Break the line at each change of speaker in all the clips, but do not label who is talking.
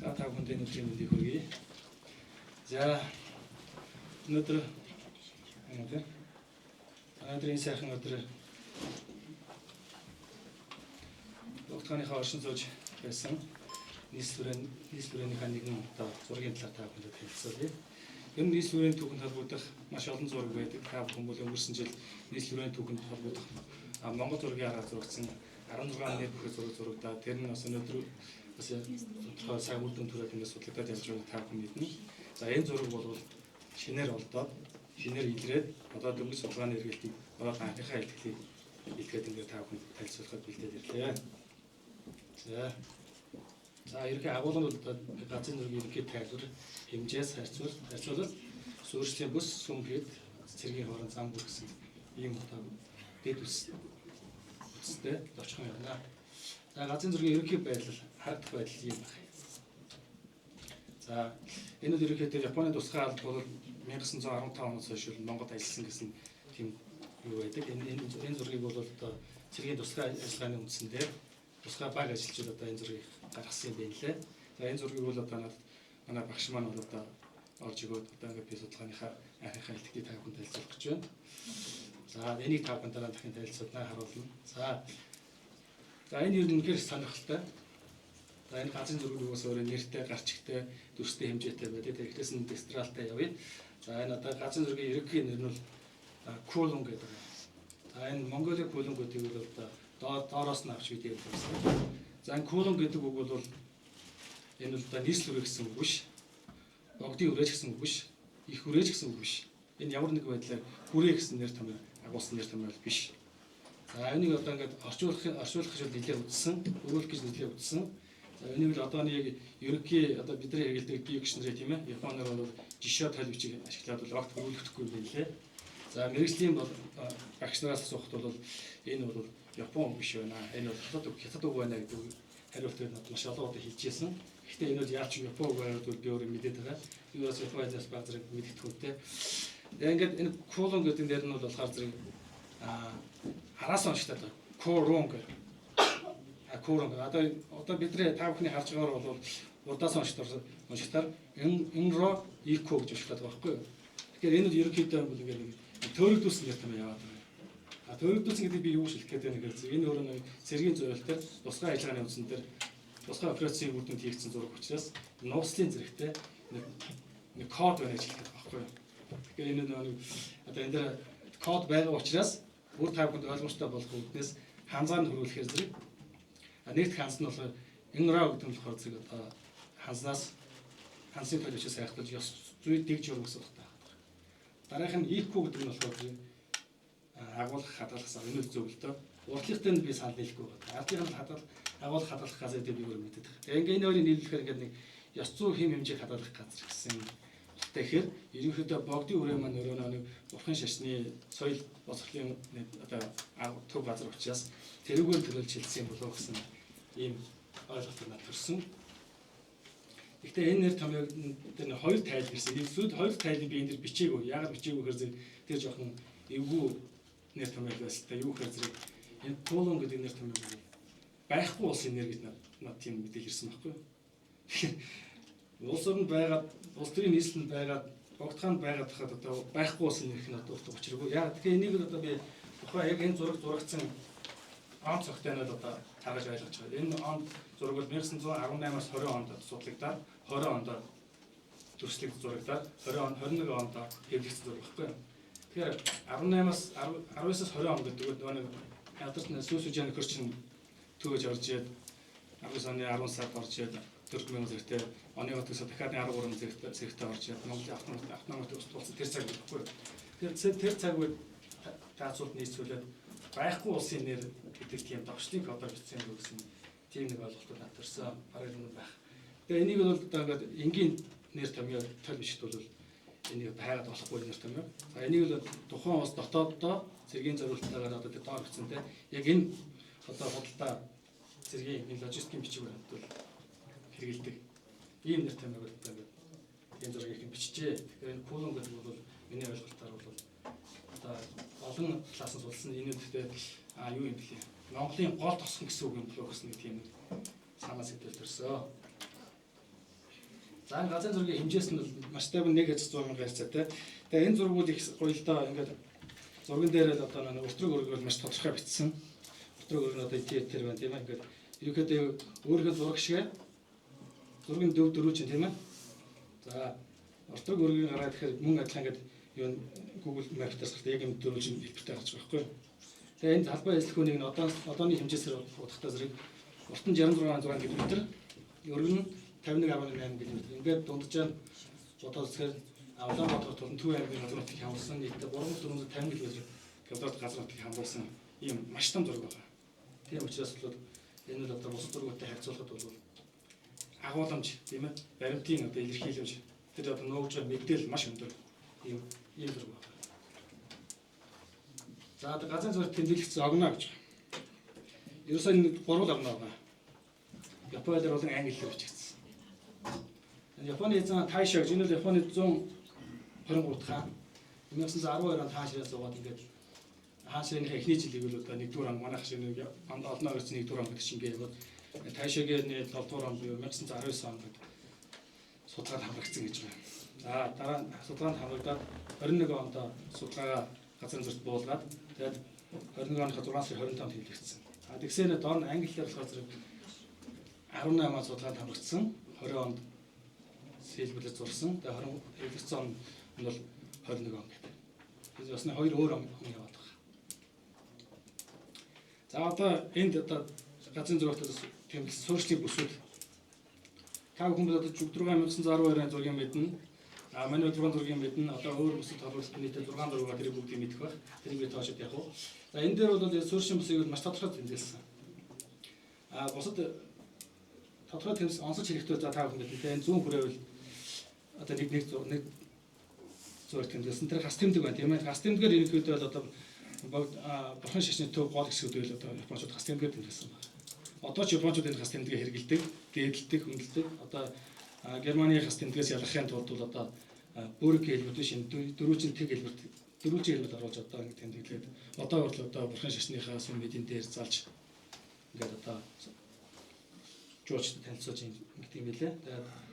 За та бүхэнд энэ өдрийн мэндийг хүргэе. За өнөөдөр энэ өнөөдрийн сайхан өдөр Богдхааныхаа оршин сууж байсан нийслэл хүрээнийхээ нэгэн одоо зургийн талаар та бүхэнд танилцуулъя. Ер нь нийслэл хүрээний түүхэнд холбогдох маш олон зураг байдаг. Та бүхэн бол өнгөрсөн жил нийслэл хүрээний түүхэнд холбогдох Монгол зургийн аргаар зурагдсан 16 нэр бүхий зураг зурагдаад тэр нь бас өнөөдөр бас тодорхой сайн үр дүн төрөөд ингээд судлагдаад явж байгааг та бүхэн мэднэ. За энэ зураг бол шинээр олдоод шинээр илрээд одоо дөнгөж судалгааны эргэлтийг одоо анхныхаа илтгэлийг илгээд ингээд та бүхэнд танилцуулахад бэлдээд ирлээ. За ерөнхий агуулга нь бол одоо газрын зургийн ерөнхий тайлбар, хэмжээс харьцуулал, суурьшлийн бүс, сүм хэд, цэргийн хоорон зам бүр гэсэн ийм одоо дэд бүс бүтцтэй товчхон явна. За газрын зургийн ерөнхий байдал, харагдах байдал ийм байна. За энэ бол ерөнхийдөө Японы тусгай алба бол 1915 оноос хойш Монголд ажилласан гэсэн тийм юу байдаг. Энэ зургийг бол одоо цэргийн тусгай ажиллагааны үндсэн дээр тусгай баг ажилчид одоо энэ зургийг гаргасан юм байна лээ. За энэ зургийг бол одоо надад манай багш маань бол одоо орж өгөөд одоо ингээд би судалгааныхаа анхныхаа илтгэлийг та бүхэнд танилцуулах гэж байна. За энийг та бүхэн дараа дахин танилцуулнаа харуулна. За энэ ер нь үнэхээр сонирхолтой. За энэ газрын зураг угсаа өөрөө нэртэй, гарчигтай, дүрстэй, хэмжээтэй байдаг. Тэгэхээс нь дистралтай явъя. За энэ одоо газрын зургийн ерөнхий нэр нь бол Кулун гэдэг. За энэ Монголын Кулун гэдэг бол одоо доороос нь авч бид ярьж байна. За энэ Кулун гэдэг үг бол энэ бол одоо нийслэл хүрээ гэсэн үг биш. Богдын хүрээ ч гэсэн үг биш. Их хүрээ ч гэсэн үг биш. Энэ ямар нэг байдлаар хүрээ гэсэн нэр томьёо агуулсан нэр томьёо биш. За энийг одоо ингээд орчуулах гэж нэлээд үзсэн, өрөөлөх гэж нэлээд үзсэн. За энийг л одоо нэг ерөнхий одоо бидний хэрэглэдэг dictionary тийм ээ. Японоор бол жишээ толь бичиг ашиглаад бол огт хөрвүүлэхгүй юм байна лээ. За мэргэжлийн бол багш нараас асуухад бол энэ бол Япон үг биш байна. Энэ бол хятад үг байна гэдэг хариултыг надад маш олон удаа хэлж байсан. Гэхдээ энэ бол яалч Япон үг байгаад бол би өөрөө мэдээд байгаа. Би бас Япон хэлээс баг зэрэг мэддэг хүнтэй. Тэгээ ингээд энэ кулун гэдэг нэр нь бол болохоор зэрэг араас уншигдаад байгаа. Курун гэх. А курун. Одоо бидний та бүхний харж байгаагаар бол урдаас уншигтаар инро ико гэж уншигдаад байгаа байхгүй юу? Тэгэхээр энэ бол ерөнхийдөө бол ингээд нэг төөрөгдүүлсэн нэр том яваад байгаа. А төөрөгдүүлсэн гэдэг би юу шилэх гээд байна гэхээр энэ өөрөө нэг цэргийн зуйлтаар тусгай ажиллагааны үндсэн дээр тусгай операцийн үр дүнд хийгдсэн зураг учраас нууцлын зэрэгтэй нэг код байна гэж хэлэх гээд байгаа байхгүй юу? Тэгэхээр энэ нэг одоо энэ дээр код байгаа учраас бүр та бүхэнд ойлгомжтой болох үүднээс ханзаар нь хөрвүүлэхээр зэрэг нэгд ханз нь болохоор инро гэдэг нь болохоор зэрэг одоо ханзнаас хансын толь учраас айхталж ёс зүй дэг журам гэсэн утгатай байна. Дараагийнх нь IQ гэдэг нь болохоор зэрэг агуулах хадгалах сан энэ л зөв л дөө. Урдлынхтай нь би санал нийлэхгүй байна. Ардынх нь агуулах хадгалах газар гэдэг би өөр мэддэг. Тэгээ ингээ энэ хоёрыг нийлүүлэхээр ингээд нэг ёс зүй хэм хэмжээг хадгалах газар гэсэн. Тэгэхээр ерөнхийдөө богдын хүрээ маань өөрөө нэг бурхын шашны соёл боловсролын одоо төв газар учраас тэрүүгээр төлөөлж хэлсэн юм болов гэсэн ийм ойлголт надад төрсөн. Гэхдээ энэ нэр томьёог тэр нэг хоёр тайл ирсэн. Энэ сүйд хоёр тайлыг би энэ дэр бичээгүй. Яагаад бичээгүй гэхээр зэрэг тэр жоохон эвгүй нэр томьёо байсан. Та юу гэхээр зэрэг энэ Кулун гэдэг нэр томьёог байхгүй улсын нэр гэж над тийм мэдээлэл ирсэн байхгүй юу? Тэгэхээр улс орнд байгаад, улс төрийн нийслэлд байгаад, богдхаанд байгаад хахад одоо байхгүй улсын нэр нь одоо учиргүй. Яагаад тэгэхээр энийг л одоо би тухайн яг энэ зураг зурагдсан он цогтой нь бол одоо таргаж ойлгож байгаа. Энэ он зураг бол 1918-аас 20 онд судлагдаад 20 онд төрслөг зурагдаад 20 он 21 онд хэвлэгдсэн зураг байхгүй юу? Тэгэхээр 18-аас 19-аас 20 он гэдэг нөгөө нэг ядарч сүүсүжэн нөхөр чинь төгөж орж ирээд 19 оны 10 сард орж ирээд Туркмен зэрэгтэй оны отгосоо дахиад 13 зэрэгтэй орж ирээд Монголын автономит ус тулсан тэр цаг байхгүй юу? Тэгэхээр тэр цаг үед таацуулт нийцүүлээд байхгүй улсын нэр гэдэг тийм давшлын кодоор бичсэн юм гэсэн тийм нэг ойлголтод надад төрсөн. Бараг юм байх. Тэгээ энийг бол одоо ингээд энгийн нэр томьёо толь бичгт бол энийг хайгаад болохгүй нэр томьёо. За энийг бол тухайн улс дотооддоо цэргийн зориулттайгаар одоо тэр доор бичсэн те. Яг энэ одоо худалдаа цэргийн энэ логистикийн бичиг баримт бол хэрэгэлдэг. Ийм нэр томьёог бол одоо ингээд ийм зургийг их бичжээ. Тэгэхээр энэ кулон гэдэг бол миний ойлголтоор бол одоо олон талаас нь судалсан энэ үедээ юу юм бэлээ. Монголын гол тосгон гэсэн үг юм болов уу гэсэн нэг тийм нэг санаа сэтгэл төрсөө. За, энэ газрын зургийн хэмжээс нь бол масштаб нь 1.100 мянган харьцаатай. Тэгээ энэ зургууд их гоё л доо, ингээд зурган дээр л одоо нэг уртрыг өргөл бол маш тодорхой бичсэн. Уртрыг өргөн одоо тэр байна, тийм ээ. Ингээд ерөнхийдөө өөрийнхөө зураг шиг зургийн дөв дөрөв чинь, тийм ээ. За, уртрыг өргөнийг гаргаад ирэхээр мөн адилхан ингээд юу Google Map-таас гарт яг юм дөрөв чинь хэлбэртэй гарч байгаа байхгүй юу. Тэгээ энэ талбай эзлэхүүнийг нь одоо одооны хэмжээсээр бодохдоо зэрэг урт нь 66.6 км, өргөн нь 51.8 км. Ингээд дунджаар бодоод үзэхээр Улаанбаатар тулан Төв аймгийн газар нутгийг хамруулсан, нийтдээ 3450 км квадрат газар нутгийг хамруулсан ийм маш том зураг байна. Тийм учраас бол энэ бол одоо бусад зургуудтай харьцуулахад бол агуулмж, тийм ээ, баримтын одоо илэрхийлэмж, тэр одоо нуугж байгаа мэдээлэл маш өндөр ийм зураг байна. За, одоо газрын зураг тэмдэглэгдсэн огноо гэж байна. Ерөөсөө энэ гурван огноо байгаа. Японоор болон англиар бичигдсэн. Японы эзэн Тайшо гэж, энэ бол Японы 123 дахь хаан. 1912 онд хаан ширээ суугаад ингээд хаан ширээнийхээ эхний жилийг бол одоо 1-р ан, манайх шиг нэг олноо ирсэн 1-р ан гэдэг чинь ингээд яваад Тайшогийн 7 дугаар он буюу 1919 онд судалгаанд хамрагдсан гэж байна. За, дараа нь судалгаанд хамрагдаад 21 онд судалгаагаа газрын зурт буулгаад, тэгээд 21 оны 6 сарын 25-нд хийлэгдсэн. А тэгсэнэ доор нь англиар болохоор зэрэг 18 он судалгаанд хамрагдсан, 20 онд сэлбэрлэж зурсан. Тэгээ 20 хэрэглэгдсэн он нь бол 21 он гэдэг. Ez бас нэг хоёр өөр он яваад байгаа. За, одоо энд одоо газрын зурагтаас тэмдэглэсэн суурьшлийн бүсүүд. Та бүхэн бол одоо Жүгдүргээ 1912 оны зургийг мэднэ. А манай 6 зургийг мэднэ. Одоо өөр бүсэд холбогдсон нийтээ 6 зураг, тэрийг бүгдийг мэдэх байх. Тэрийг би тоошод явах уу. За, энэ дээр бол суурьшийн бүсийг бол маш тодорхой тэмдэглэсэн. А бусад тодорхой тэмс онцолж хэрэгтэй, за, та бүхэн мэднэ. Тэгээ энэ зүүн хүрээвэл одоо нэг нэг нэг зураг тэмдэглэсэн. Тэр хас тэмдэг байна, тийм ээ. Хас тэмдгээр ерөнхийдөө бол одоо бурхан шашны төв гол хэсгүүд байл одоо японочууд хас тэмдгээр тэмдэглэсэн байна. Одоо ч японочууд энэ хас тэмдгийг хэрэглэдэг, дээдэлдэг, хүндэлдэг. Одоо Германы хас тэмдгээс ялгахын тулд бол одоо бөөрөнхий хэлбэр биш, энэ дөрвөлжин тэг хэлбэрт, дөрвөлжин хэлбэрт оруулж одоо ингэ тэмдэглээд одоо хүртэл одоо бурхан шашныхаа сүм мэдэн дээр залж ингээд одоо жуулчдад танилцуулж ингэдэг юм билээ. Тэгээд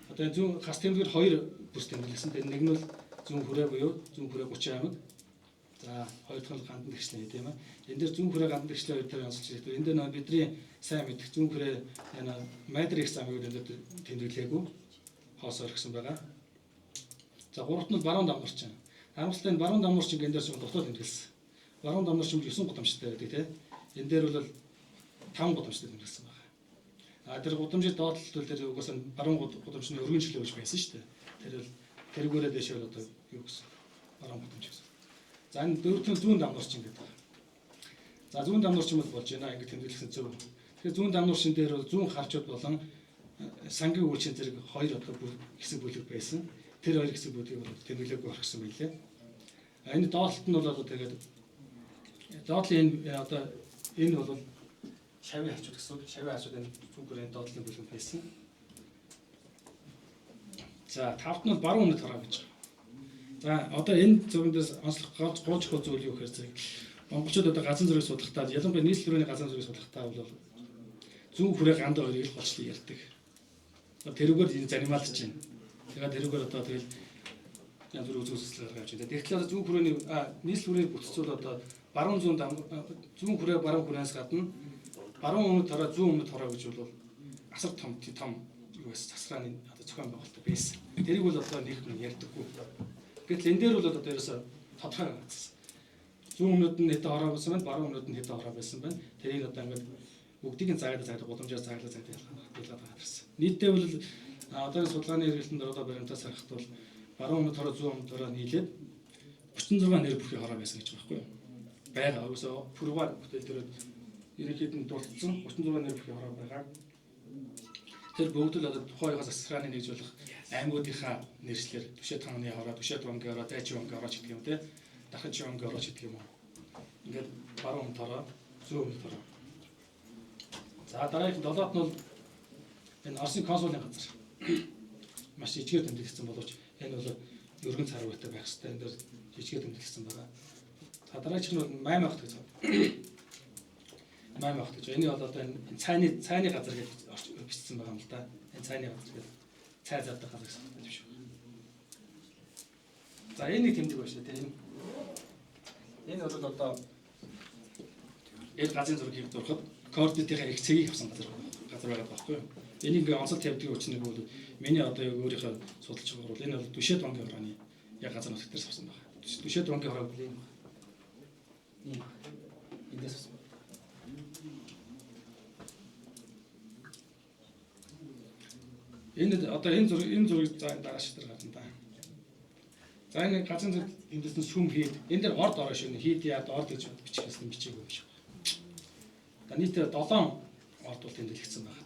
одоо энэ зүүн хас тэмдгээр хоёр бүс тэмдэглэсэн. Тэгээд нэг нь бол зүүн хүрээ буюу зүүн хүрээ 30 аймаг. За, хоёр дахь нь гандан тэгшлээ, тийм ээ. Энэ дээр зүүн хүрээ, гандан тэгшлээ хоёр дээр онцолж ирдэг. Энэ дээр нөө бидний сайн мэдэх зүүн хүрээ энэ Майдэр их замыг энэ дээр тэмдэглээгүй. Хоос орхисон байгаа. За, гуравт нь баруун дамнуурчин. Харамсалтай энэ баруун дамнуурчин энэ дээр чинь дутуу тэмдэглэсэн. Баруун дамнуурчин 9 гудамжтай байдаг, тийм. Энэ дээр бол 5 гудамжтай тэмдэглэсэн байна. А тэр гудамжийн доотлол тэр угаасаа баруун гудамжны өргөн чөлөө гэж байсан шүү дээ. Тэр бол тэргүүрээ дэшээ бол одоо юу гэсэн баруун гудамж гэсэн. За, энэ дөрөвдүгээр зүүн дамнуурчин гэдэг байна. За, зүүн дамнуурчин бол болж байна. Ингээд тэмдэглэсэн зөв. Тэгэхээр зүүн дамнуурчин дээр бол зүүн харчууд болон сангийн үйлчийн зэрэг хоёр одоо хэсэг бүлэг байсан. Тэр хоёр хэсэг бүлгийг бол тэмдэглээгүй орхисон байлээ. А энэ доотлолт нь бол одоо тэгээд доотлын энэ одоо энэ бол шавийн харчууд гэсэн үг. Шавийн харчууд энэ зүүн хүрээний доотлын бүлэг байсан. За, тавт нь бол баруун өмнөд хороо гэж байгаа. За, одоо энэ зурган дээрс онцлог гол гол чухал зүйл юу гэхээр зэрэг монголчууд одоо газрын зургийг судлахдаа, ялангуяа нийслэл төрөний газрын зургийг судлахдаа бол зүүн хүрээ, гандаа хоёрыг л голчлон ярьдаг. Тэрүүгээр энэ занималж байна. Тэгээд тэрүүгээр одоо тэгэл янз бүрийн үзэл үзэл гаргаж байна. Тэгэхээр одоо зүүн хүрээний нийслэл хүрээний бүтцүүд одоо баруун зүүн зүүн хүрээ, баруун хүрээнээс гадна баруун өмнөд хороо, зүүн өмнөд хороо гэж бол асар том том юу байсан, засрааны одоо зохион байгуулалт байсан. Тэрийг бол одоо нэг хүн ярьдаггүй. Гэтэл энэ дээр бол одоо ерөөсө тодорхой гаргацсан. Зүүн өмнөд нь хэдэн хороо байсан байна, баруун өмнөд нь хэдэн хороо байсан байна. Тэрийг одоо ингээд бүгдийг нь заагаад заагаад гудамжаар зааглаа заагаад ялгаад гарсан. Нийтдээ бол одоогийн судалгааны хэрэглэлтэнд одоо баримтаас харахад бол баруун өмнөд хороо, зүүн өмнөд хороо нийлээд 36 нэр бүхий хороо байсан гэж байгаа байхгүй юу? Байгаа. Угсаа пүрваа бүтээл дээр ерөнхийд нь дурдсан 36 нэр бүхий хороо байгаа. Тэр бүгд л одоо тухайн үеийнхээ засрааны нэгж болох аймагуудынхаа нэршлэр Түшээд хааны хороо, Түшээд вангийн хороо, Дайчин вангийн хороо ч гэдэг юм те. Дарханч вангийн хороо ч гэдэг юм уу. Ингээд баруун өмнөд хороо, зүүн өмнөд хороо. За, дараагийнх долоот нь бол энэ Оросын консулын газар. Маш жижигээр тэмдэглэсэн боловч энэ бол өргөн царваатай байх хэрэгтэй. Энэ дээр жижигээр тэмдэглэсэн байгаа. За, дараагийнх нь бол Маймаа хот гэж байна. Маймаа хот гэж. Энэ бол одоо энэ цайны газар гэж бичсэн байгаа юм л да. Энэ цайны газар гэж. Цай зардаг газар гэсэн юм шиг. За энэ нэг тэмдэг байна шүү дээ. Энэ бол одоо энэ газрын зургийг зурхад координатынхаа их цэгийг авсан газар байгаа байхгүй юу? Энийг ингээ онцол тавьдаг учир нь бол миний одоо яг өөрийнхөө судалж байгаа бол энэ бол Дүшээ донгийн хорооны яг газар нутаг дээрс авсан байна. Дүшээ донгийн хороо бол энэ. Ийм. Эндээс авсан. Энэ одоо энэ зургийг за дараа шатар гарна да. За энэ газрын зураг эндээс нь сүм хийд. Энэ дээр орд ороо шөнө хийд яад орд гэж бичих гэсэн бичээгүй юм шиг. За нийтээр 7 орд бол тэмдэглэгдсэн байна.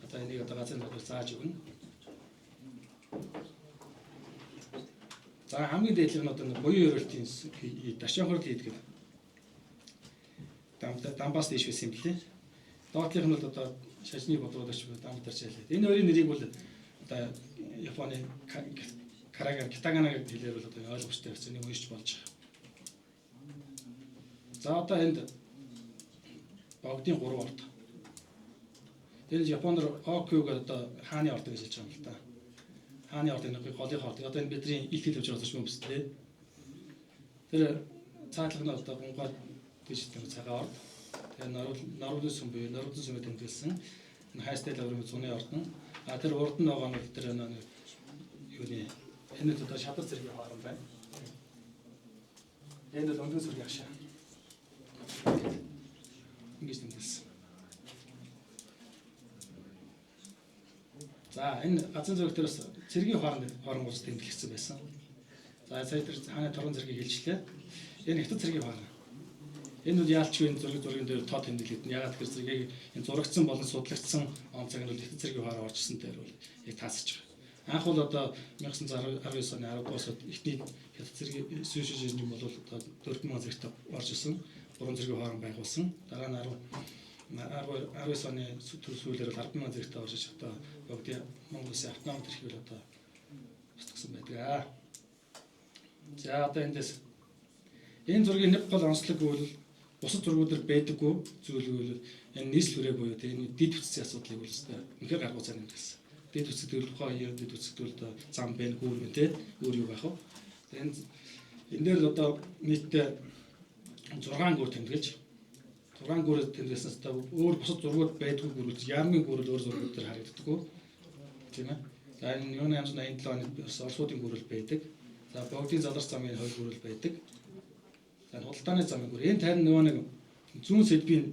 Одоо энийг одоо газрын зургийг зааж өгнө. За хамгийн дээдлэх нь одоо буян өрөөлтийн дашаахорд хийд гэдэг. Дамбаас дээш байсан юм блээ. Доотлих нь бол одоо шашны бодлогоч дам дарч ялээ. Энэ хоёрын нэрийг бол одоо Японы караган китагана гэдэг хэлээр бол одоо ойлгомжтой байсан. Энийг уншиж болж байгаа. За одоо энд богдын 3 орд. Тэр Японоор Окю гэдэг одоо хааны орд гэж хэлж байгаа юм л да. Хааны орд энэ голын орд. Одоо энэ бидний ил хэл явж байгаа юм биш үү? Тэр цаатлах нь одоо гунгаа гэж тэр цагаан орд. Тэгээ Норуулын сүм буюу Норуулын сүмээ тэмдэглэсэн. Энэ хайстай лаврын зуны ордон. А тэр урд нь байгаа нь тэр нэг юуны энэ л одоо шадар зэргийн хоорон байна. Энэ бол өндөр сүргийн хашаа. Ингэж тэмдэглэсэн. За энэ газрын зураг дээр бас цэргийн хоорон гуз тэмдэглэсэн байсан. За сая тэр хааны торгон зэргийг хэлжлээ. Энэ хятад цэргийн хоорон. Энэ бол яалчгүй энэ зургийн дээр тоо тэмдэглэгдэнэ. Ягаад гэхээр зэрэг энэ зурагдсан болон судлагдсан он цаг нь бол хятад цэргийн хоорон орж ирсэн дээр бол яг таасаж байгаа. Анх бол одоо 1919 оны 10 дугаар сард эхний хятад цэргийн сүйшиж юм бол одоо 4000 зэрэгтэй орж ирсэн. 3 цэргийн хоорон байгуулсан. Дараа нь 19 оны сүүлээр бол 100000 зэрэгтэй орж иж одоо богдын Монгол улсын автоном тэрхийг бол одоо устгасан байдаг. За одоо эндээс энэ зургийн нэг гол онцлог бол бусад зургуудаар байдаггүй зүйл бол энэ нийслэл хүрээ буюу энэ дэд бүтцийн асуудлыг бол өстой үнэхээр гаргуу цаа нэмсэн. Дэд бүтцэд тухайн үеийн дэд бүтцэд бол одоо зам байна, гүүр байна те өөр юу байх вэ? Энэ дээр л одоо нийтдээ 6 гүүр тэмдэглэж 6 гүүрээр тэмдэглэснээс одоо өөр бусад зургууд байдгүй гүүрүүд яамгийн гүүрэл өөр зургууд дээр харагддаггүй. Тийм ээ. За энэ 1887 оны бас Оросуудын гүүрэл байдаг. За богдын заларч замын 2 гүүрэл байдаг. За худалдааны замын гүр. Энэ тань нөгөө нэг зүүн сэлбийн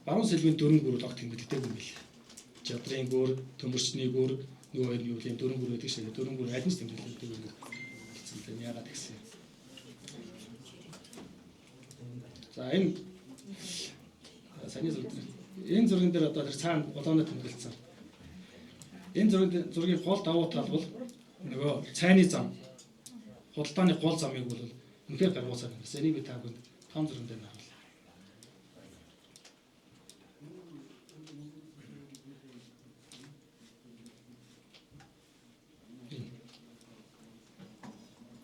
баруун сэлбийн 4 гүрэл огт тэмдэглэдэг юм билээ. Жадрын гүр, төмөрчний гүр, нөгөө хоёр нь юу юм 4 гүр байдаг шээ. 4 гүр аль нь ч тэмдэглэдэг юм гэсэн л яагаад гэсэн. За энэ саяны зураг. Энэ зурган дээр одоо тэр цаана улаанаар тэмдэглэсэн. Энэ зургийн гол давуу тал бол нөгөө цайны зам, худалдааны гол замыг бол үнэхээр гаргуулсан юм. Энийг би та бүхэнд том зурган дээр харуулъя.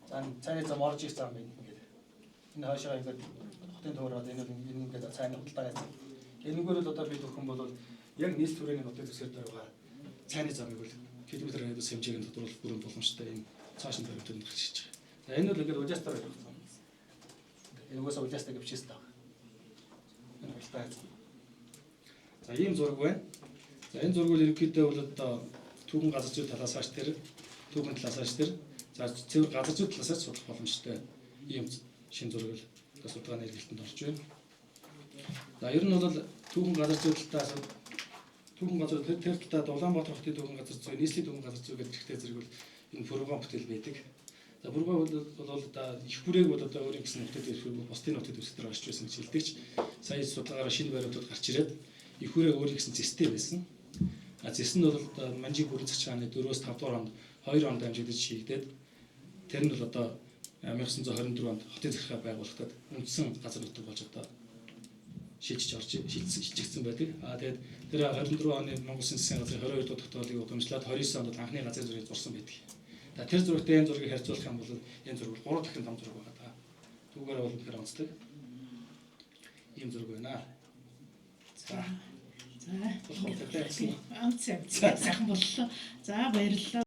За цайны зам орж ирэх зам байна ингээд. Энэ хойшоо ингээд хотын төөрөөд энэ бол энэ ингээд цайны худалдааны зам. Энэгээр л одоо би төхөн бол яг нийслэл хүрээний нутаг дэвсгэр дээр байгаа цайны замыг бол километр радиус хэмжээг нь тодруулах бүрэн боломжтой энэ цааш нь баримтууд гарч ирж байгаа. За энэ бол ингээд Улаастар байх зам. Энэ угаасаа Улаастар гэж бичсэн байгаа. Энэ худалдааны зам. За ийм зураг байна. За энэ зураг бол ерөнхийдөө бол одоо түүхэн газар зүйн талаас ааш тэр түүхэн талаас ааш тэр за цэвэр газар зүйн талаас ааш судлах боломжтой ийм шин зураг л одоо судалгааны эргэлтэнд орж байна. За ер нь бол түүхэн газар зүйн талаас түүхэн газар тэр талдаа Улаанбаатар хотын түүхэн газар зүй, нийслэлийн түүхэн газар зүй гэдэг хэрэгтэй зэрэг бол энэ Пүрвган бүтээл байдаг. За Пүрвган бол одоо их хүрээг бол одоо өөрийн гэсэн нутаг дэвсгэр бусдын нутаг дэвсгэр дээр орж байсан гэж хэлдэг ч сая судалгаараа шинэ баримтууд гарч ирээд их хүрээ өөрийн гэсэн зэстэй байсан. А зэс нь бол одоо Манжиг бүрэн зах хааны 4-5 дугаар онд 2 онд дамжигдаж хийгдээд тэр нь бол одоо 1924 онд хотын захиргаа байгуулагдаад үндсэн газар нутаг болж одоо шилжиж орж шилжигдсэн байдаг. А тэгээд тэр 24 оны Монгол Улсын засгийн газрын 22 дугаар тогтоолыг удамшлаад 29 онд анхны газрын зургийг зурсан байдаг. За тэр зурагтай энэ зургийг харьцуулах юм бол энэ зураг 3 дахин том зураг байгаа даа. Түүгээр бол үнэхээр онцлог. Ийм зураг байна. За.
За.
Сайхан
Сайхан боллоо. За, баярлалаа.